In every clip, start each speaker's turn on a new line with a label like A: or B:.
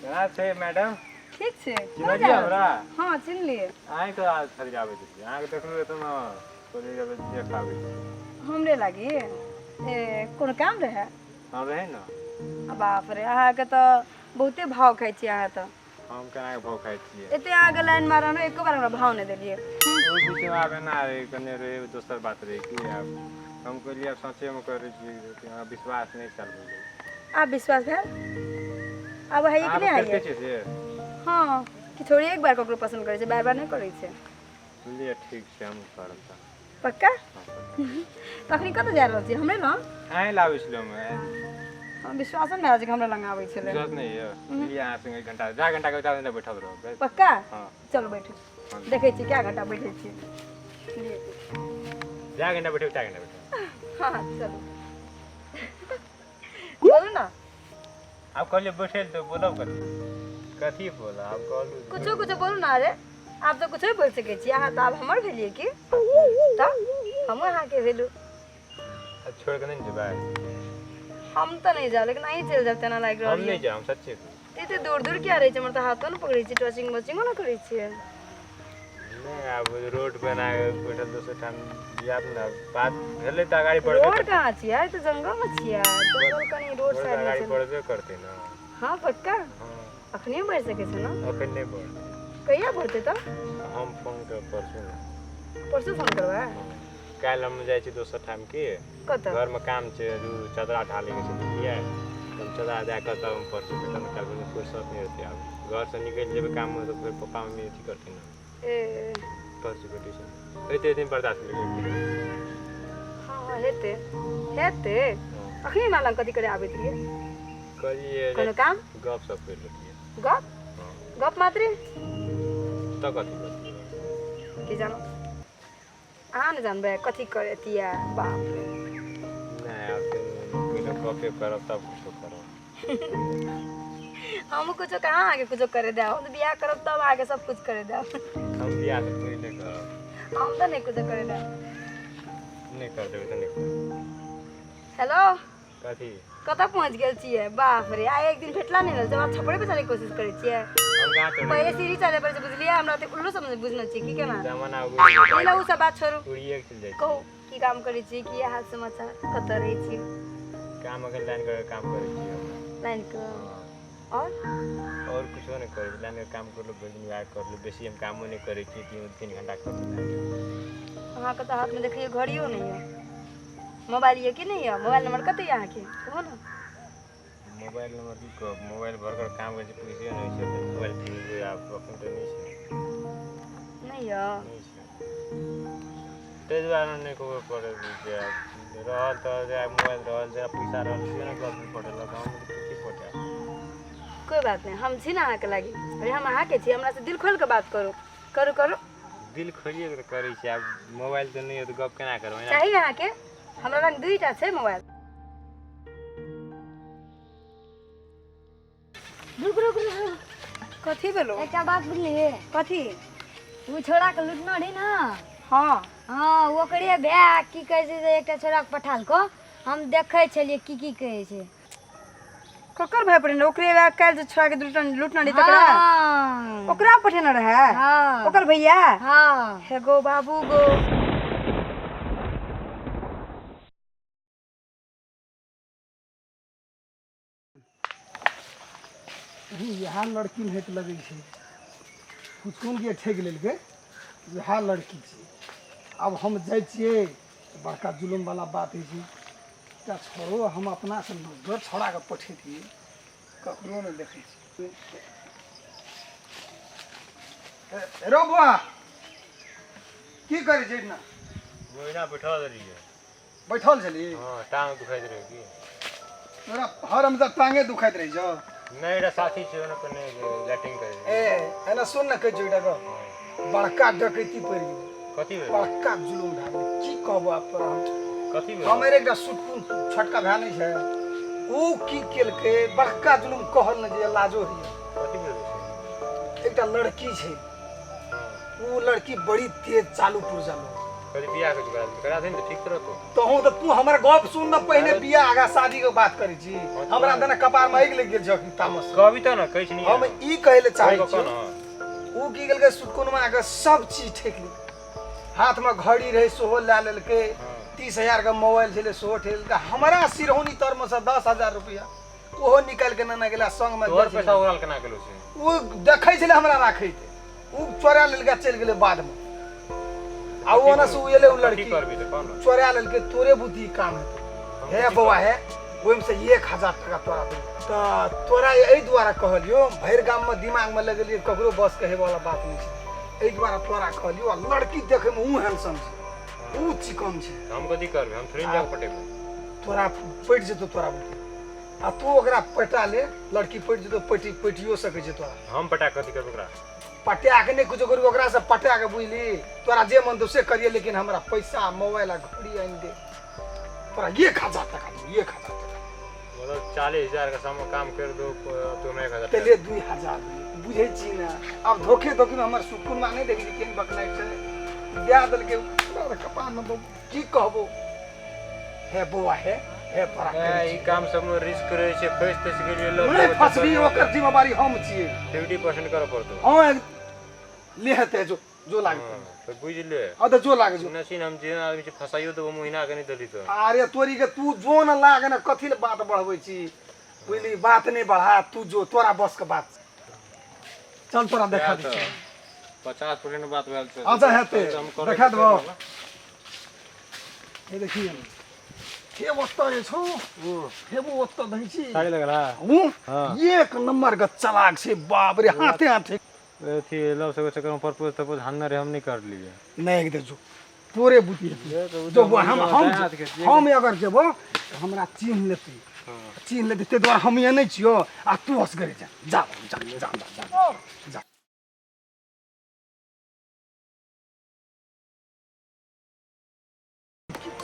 A: केना छै मैडम?
B: ठीक छै।
A: चिन्हलियै हमरा?
B: हँ, चिन्हलियै।
A: अहाँके आज खरीदाबै छी, अहाँके देखलहुँ तऽ ने कहलियै जेबै देखाबै छी।
B: हमरे लागी ए कोनो काम रहै?
A: हँ, रहै ने।
B: आ बाप रे, अहाँके तऽ बहुते भाव खाइ छियै अहाँ तऽ।
A: हम केना के भाव खाइ छियै?
B: एते अहाँके लाइन मारल, एको बार हमरा भाव नहि देलियै।
A: ओहि बीचमे आब एना रहै, कने रहै, दोसर बात रहै कि आब हम कहलियै आब सचेमे करै छियै कि हमरा विश्वास नहि छल बुझल।
B: आब विश्वास भेल? आब है कि
A: अहाँ
B: नहि
A: करिते
B: है?
A: छियै से।
B: हँ, कि थोड़े एक बार ककरो पसन्द करै छै, बार बार नहि करै छै।
A: लिअ, ठीक छै, हम करब तऽ।
B: पक्का?
A: हँ, पक्का।
B: तखनी कतऽ जा रहल छी हमरे लग?
A: अहीं लाबै छलहुँ हम।
B: हम विश्वासो नहि भए छै हमरा लग आबै छलै।
A: विश्वास नहि यऽ? लिअ, अहाँ संगे एक घंटा जा घंटा के 4 घंटा बैठल रहब।
B: पक्का?
A: हँ।
B: चलू बैठू।
A: हँ।
B: देखै छी कए घंटा बैठै छी। लिअ।
A: जा घंटा बैठे, 4 घंटा बैठे।
B: हँ, चलू, बोलू ने।
A: आब कहलियै बैठे लए तऽ बोलब कथी? कथी बोलब आब कहलू?
B: कुछो कुछो बोलू ने। अरे, आब तऽ कुछो बोलि सकै छी। अहाँ तऽ आब हमर भेलियै की तऽ हमहूँ अहाँके भेलू।
A: आब छोड़ि कऽ नहि ने जेबै?
B: हम तऽ नहि जायब, लेकिन अहीं चलि जायब तेना लागि
A: हम
B: रहल
A: नहि
B: यऽ।
A: जायब, हम सच्चे कहू।
B: एते दूर दूर किया रहै छै? हमर तऽ हाथो ने पकड़ै छी, टचिंग वचिंगो ने करै छियै।
A: नहि, आब रोड पर एना बैठल दोसर ठाम जायब ने, बात भेलै तऽ अगाड़ी बढ़बे
B: रोड
A: करतै।
B: कहाँ छियै? तऽ जंगलमे छियै, जंगल कनि रोड
A: रोड
B: साइड मे
A: अगाड़ी
B: छै।
A: बढ़बे करतै ने।
B: हँ, पक्का?
A: हँ।
B: अखनियो बढ़ि सकै छै ने?
A: अखन नहि बढ़तै।
B: कहिया बढ़तै तऽ?
A: हम फोन करब परसू ने।
B: परसू फोन करबै?
A: हँ। काल्हि हम जाइ छी दोसर ठाम की।
B: कतऽ?
A: घरमे काम छै, दू चदरा ढालैके छै, बुझलियै? हम चदरा दए कऽ तब हम परसू भेटब। काल्हि कोनो फुर्सत नहि हेतै। आब घरसँ निकलि जेबै काममे तऽ फेर पप्पा मम्मी अथी करथिन ने।
B: ए।
A: परसू भेटै छै, एते दिन बर्दाश्त करि।
B: हँ हँ, हेतै हेतै।
A: हँ।
B: अखनी हमरा लग कथी करे आबैत रहियै?
A: कहलियै
B: कोनो काम?
A: गप सप करि लेतियै।
B: गप?
A: हँ।
B: गप मात्रे?
A: तऽ कथी करतियै?
B: की जानो, अहाँ ने जानबै कथी करतियै, बाप रे।
A: नहि, आब पहिले गपे करब तब कुछो करब।
B: हमहूँ कुछो कहाँ अहाँके कुछो करे देब? हम तऽ बियाह करब तब अहाँके सब कुछ करे देब।
A: हम बियाह से पहिले करब।
B: हम तऽ नहि कुछो करे देब।
A: नहि कर देबै तऽ नहि करब।
B: हेलो।
A: कथी?
B: कतऽ पहुँच गेल छियै? बाप रे, आइ एक दिन भेटला नहि रहल, आब छपड़े पे चढ़ैके कोशिश करै छियै।
A: हम कहाँ चढ़ै?
B: पहिले सीढ़ी चढ़े पड़ै छै, बुझलियै? हमरा ओते उल्लू समझ बुझने छियै की केना?
A: जमाना
B: पहिले ओ सब बात छोड़ू।
A: उड़िए के चलि जाइ।
B: कहू, की काम करै छी, की हाल समाचार, कतऽ रहै छी?
A: काम अखन लाइन के काम करै छी हम।
B: लाइन के? और?
A: और कुछो नहि करै छी। लाइन के काम करलू, भरि दिन वएह करलू। बेसी हम कामो नहि करै छी, 3 3 घंटा करलू।
B: अहाँके तऽ हाथमे देखियौ घड़ियो नहि यऽ। मोबाइल यऽ कि नहि यऽ? मोबाइल नंबर कते यऽ अहाँके, कहू ने।
A: मोबाइल नंबर की कहब? मोबाइल भर कर काम करै छै, पैसे नहि छै। मोबाइल किनबै आब, अखन तऽ नहि छै।
B: नहि यऽ?
A: नहि छै, ताहि दुआरे नहि कहबै पड़ै जे रहल तऽ जे मोबाइल रहल, जे पैसा रहल से ने गप पटेलक। हम की पटायब?
B: कोइ बात नहि, हम छी ने अहाँके लागी। अरे, हम अहाँके छी, हमरा से दिल खोलि कऽ बात करू, करू, करू।
A: दिल खोलिए कऽ करै छी। आब मोबाइल तऽ नहि यऽ तऽ गप केना करबै?
B: चाही अहाँके? हमरा लग दुईटा छै मोबाइल। रुक रुक रुक रुक, कथी भेलो?
C: एकटा बात बुझलियै?
B: कथी?
C: ओ छोड़ा के लुटना रही ने?
B: हँ।
C: हँ, ओकरे भाय की कहै छै जे एकटा छोड़ा के पठालको, हम देखै छलियै की की कहै छै।
B: ककर भाय पठेने? ओकरे वएह काल्हि जे छोड़ा के लुटना लुटना रही तकरा?
C: हँ।
B: ओकरा पठेने रहै?
C: हँ।
B: ओकर भैया?
C: हँ।
B: हे गो बाबू गो।
D: इएह लड़की हेत लगै छै। फुचकुनके ठकि लेलकै, इएह लड़की छै। आब हम जाइ छियै तऽ बड़का जुलुमवला बात होइ छै। एकटा छोड़ो हम अपनासँ नजर छोड़ाके पठेतियै, ककरो नहि देखै छियै। रौ बौआ, की करै छै ना?
A: ओहिना बैठल रहियै।
D: बैठल छली?
A: हँ, टांग दुखाइत रहै की।
D: तोरा हर हमेशा टांगे दुखाइत रहै छौ।
A: नहि, एकटा साथी छै, ओने कने लैट्रिन करै।
D: ए, एना सुन ने, कहै छौ एकटा गप। बड़का डकैती पड़ि गेलै।
A: कथी भेल?
D: बड़का जुलुम भए गेलै, की कहबो आब तोरा हम।
A: कथी भेल?
D: हमर एकटा सुटकुन छोटका भाय नहि छै, ओ की केलकै, बड़का जुलुम, कहल ने जे लाजो होइए।
A: कथी भेल छै?
D: एकटा लड़की छै। ओ लड़की बड़ी तेज चालू पुर्जा लोग।
A: कभी बियाह के करा करा दे ने ठीक रहतो।
D: तहूँ तऽ तू हमर गप सुन न पहिले, बियाह आगा शादी के बात करै छी। हमरा तऽ कपार में आगि लागि गेल छै तामस।
A: कभी तऽ न कहै छी नहीं।
D: हम ई कहै लए चाहै
A: कह
D: छी
A: न।
D: ओ की केलकै, सुटकुनमा के सब चीज ठेक लेलकै। हाथ में घड़ी रहै सेहो लए लेलकै, 30,000 के मोबाइल छलै सेहो ठेक लेलकै। हमरा सिरौनी तरमे से 10,000 रुपया ओहो निकालि के नेने गेला संगमे।
A: तोहर पैसा उड़ाल केना गेलो से?
D: ओ देखै छलै हमरा राखैत, ओ चोरा लेलकै, चलि गेलै बादमे। आ ओ ओना से ओ एलै ओ
A: की
D: लड़की
A: करबी तऽ कह न।
D: चोरा लेलकै। तोरे बुद्धि काम हेतौ। हे बौआ हे, ओहिमे से 1,000 टका तोरा देबौ। तऽ तोरा एहि दुआरे कहलियौ, भरि गाममे दिमागमे लगेलियै, ककरो बस के हेबऽवला बात नहि छै, एहि दुआरे तोरा कहलियौ। आ लड़की देखैमे ऊ हैंडसम छै, ऊ चिकन छै।
A: हम कथी करबै? हम थोड़ी ने जाके पटेबै।
D: तोरा पटि जेतौ तोरा बुद्धि, आ तू ओकरा पटा ले। लड़की पटि जेतौ, पटि पटियो सकै छै तोरा।
A: हम पटा कथी करबै ओकरा?
D: पटा के नहि कुछो करू ओकरासँ पटा के, बुझली? तोरा जे मन तो से करिए, लेकिन हमरा पैसा, मोबाइल आ घड़ी आनि दे। तोरा 1,000 टका दू, 1,000 टका।
A: मतलब 40,000 के सामने काम कर दो तो हमरा 1,000।
D: तऽ ले 2,000। बुझै छी ने, आब धोखे धोखीमे हमर सुकुनमा नहि देखै छी केहन बकनाइ छै, दए देलकै तोरा कपारमे। की कहबो हे बौआ, हे हे तोरा कहै
A: ई
D: छी।
A: काम सब में रिस्क रहै छै, फंसि तसि गेलियै लोग।
D: नहि फसबी, ओकर जिम्मेवारी हम छियै।
A: 50% करऽ पड़तौ।
D: हँ, ले हेतै, जो जो लागतै।
A: हँ, तऽ बुझि ले।
D: हँ तऽ जो लागे जो।
A: सुनै छी ने, हम जेहन आदमी छै फसाइयो देबो महीना के नहि देली तऽ।
D: अरे तोरी के, तू जो न लाग ने, कथी ले बात बढ़बै छी? बुझली, बात नहि बढ़ा, तू जो, तोरा बस के बात। चल तोरा देखा दै छी।
A: 50% बात भेल छै।
D: अच्छा हेतै।
A: हम करबै।
D: देखा देबौ। हे देखिए, हे ओतऽ जे छौ, हे वो ओतऽ दै छी।
A: साड़ी लगला।
D: ऊ
A: हाँ।
D: एक नंबर के चलाक छै, बाप रे, हाथे हाथे।
A: अथी लव सबके चक्कर में प्रपोज तपोज हानने रहे, हम नहीं कर लिए।
D: नहि दे, जो तोरे बुद्धि हेतै। जो हम हम हम अगर जेबो तऽ हमरा चिन्ह लेतै, चिन्ह लेतै, ताहि दुआरे हम यहाँ नहि छियौ आ तू असगरे जा जा जा जा जा जा जा।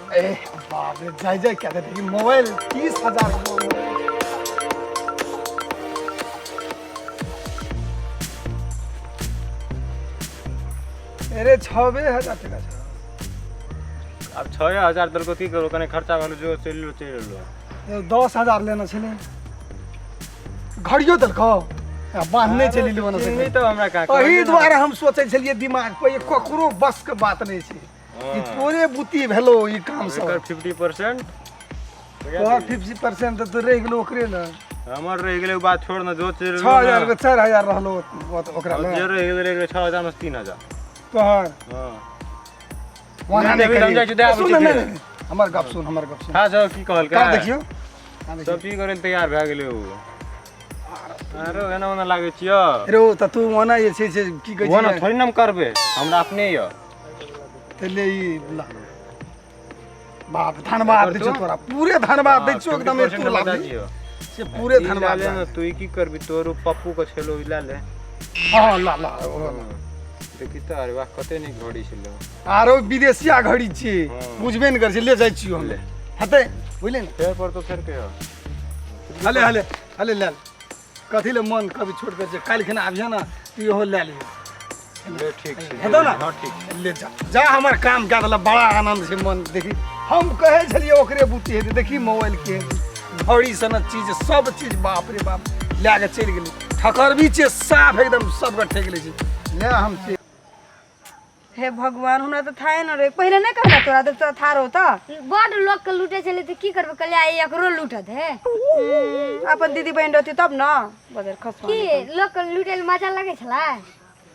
D: ए बाप रे, जाय जाय क्या देखी मोबाइल 30,000 के मोबाइल। अरे 6,000 टका छै।
A: आब 6,000 देलको, की करू? कने खर्चा भेल, जो चलि लो चलि लो।
D: 10,000 लेना छलै, घड़ियो देलकौ आ बान्हने चलि लेबो ने।
A: चिन्हबी तऽ हमरा कहाँ?
D: एहि दुआरे हम सोचै छलियै दिमाग पर, ई ककरो बस के बात नहि छै। ई तोरे बुद्धि भेलो ई काम सब।
A: एकर 50%।
D: तोहर 50% तऽ रहि गेलो ओकरे ने।
A: हमर रहि गेलै, ओ बात छोड़ न, जो चलि
D: 6,000 के 4,000 रहलो ओकरा
A: जे
D: ने।
A: रहि गेलै रहि गेलै, 6,000 में 3,000
D: तोहर
A: हँ।
D: ओना
A: नहि
D: नहि
A: देबही तऽ हम जाइ
D: करी।
A: छी, दए आबै
D: सुन
A: छी
D: ने,
A: फेर।
D: नहि, नहि, हमर गप सुन, हमर गप सुन।
A: खा जाओ, की कहलकै?
D: कहाँ देखियौ, कहाँ देखियौ?
A: सब चीज करै लए तैयार भए गेलै ओ। आरो एना ओना लागै छियौ।
D: रे ओ तऽ तू ओना जे छै से की कहै
A: ओना
D: छै
A: थोड़ी ने हम करबै, हमरा अपने यऽ।
D: तऽ ले ई ला। बाप, धन्यवाद दै छियौ तोरा, पूरे धन्यवाद दै छियौ एकदम।
A: 50%
D: तू
A: हमरा
D: लाभ
A: दियौ।
D: से पूरे
A: ई लए
D: धन्यवाद।
A: ले ने, तू ई की करबी? तोर ओ पप्पू के छेलो, ई लए ले।
D: हँ, ला ला ओ ला।
A: देखी तऽ, अरे वाह, कते नीक घड़ी छलै।
D: आरो विदेशिया घड़ी छी।
A: हँ।
D: बुझबे ने करै छी, ले जाइ छियौ हम। हेतै, बुझলি ने?
A: फेर पर तो फेर कहियो।
D: हले हले हले, ले ले। कथी ले मन कभी छोट कर छै? काल्हि खना आबिहे ने तऽ इहो लए लिहे।
A: ले, ठीक छै।
D: हेतौ ने?
A: हँ, ठीक।
D: ले जा जा, हमर काम कए देलक, बड़ा आनंद छै मन। देखी, हम कहै छलियै ओकरे बुद्धि हेतै। देखी मोबाइल के घड़ी सनक चीज सब चीज, बाप रे बाप, लए कऽ चलि गेलै। ठकर भी छै साफ एकदम, सबके ठकि लै छै। ले हम छी।
B: हे भगवान, हमरा तऽ थाहे न रहे। पहिले नहि कहला तोरा तऽ तोरा था रहो तऽ।
C: बड लोक के लूटे छलै तऽ की करबै? कहलियै आइ एकरो लूटत हे।
B: अपन दीदी बहिन रहती तब न बदर खसवा।
C: की लोक के लूटे ले मजा लगै छलै?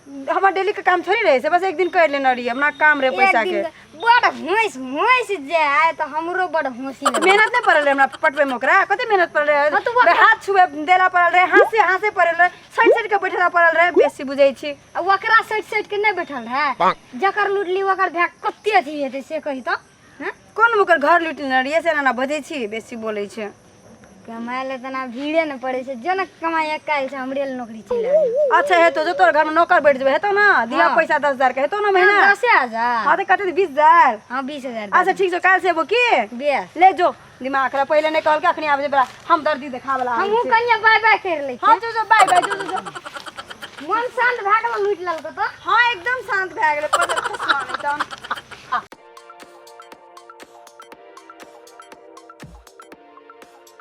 B: हमर डेली के काम थोड़ी रहे से, बस एक दिन कर लेने रहियै, हमरा काम रहे पैसा
C: एक
B: के।
C: दिन बड होंस होंस जाय तऽ हमरो बड हँसी लगै।
B: मेहनत नहीं पड़ल रहे हमरा पटवे में ओकरा, कते मेहनत पड़ल रहे।
C: हाँ, तऽ
B: रे हाथ छुए देला पड़ल रहे, हाथे हाथे पड़ल रहे, सटि सटि के बैठेला पड़ल रहे, बेसी बुझै छी।
C: आ ओकरा सटि सटि के नहि बैठल रहे, जकर लूटली ओकर भाय कते अथी हेतै से कही तऽ हँ?
B: कोन ओकर घर लुटने रहियै से एना एना बजै छी, बेसी बोलै छै।
C: कमाय लए तना भीड़े ने पड़ै छै, जो ने कमाइ काल्हि से हमरे लए नौकरी चलि आबै।
B: अच्छा हेतौ, जो तोर घर में नौकर बैठ जेबै, हेतौ ना? दिया
C: हाँ।
B: पैसा 10,000 के हेतौ ना महीना?
C: 10,000।
B: हाँ तऽ कते? 20,000?
C: हाँ, 20,000।
B: अच्छा ठीक छौ, काल्हि से एबो की?
C: बेस।
B: ले जो, दिमाग खराब। पहिले नहि कहलकै, अखनी आबै बला हम दर्दी देखा बला।
C: हमहूँ कनिया बाय बाय करि लै
B: हाँ
C: छियै।
B: जो जो, बाय बाय, जो जो जो।
C: मन शान्त भए गेल, लूटि लेलको तऽ।
B: हाँ, एकदम शांत भए गेलै।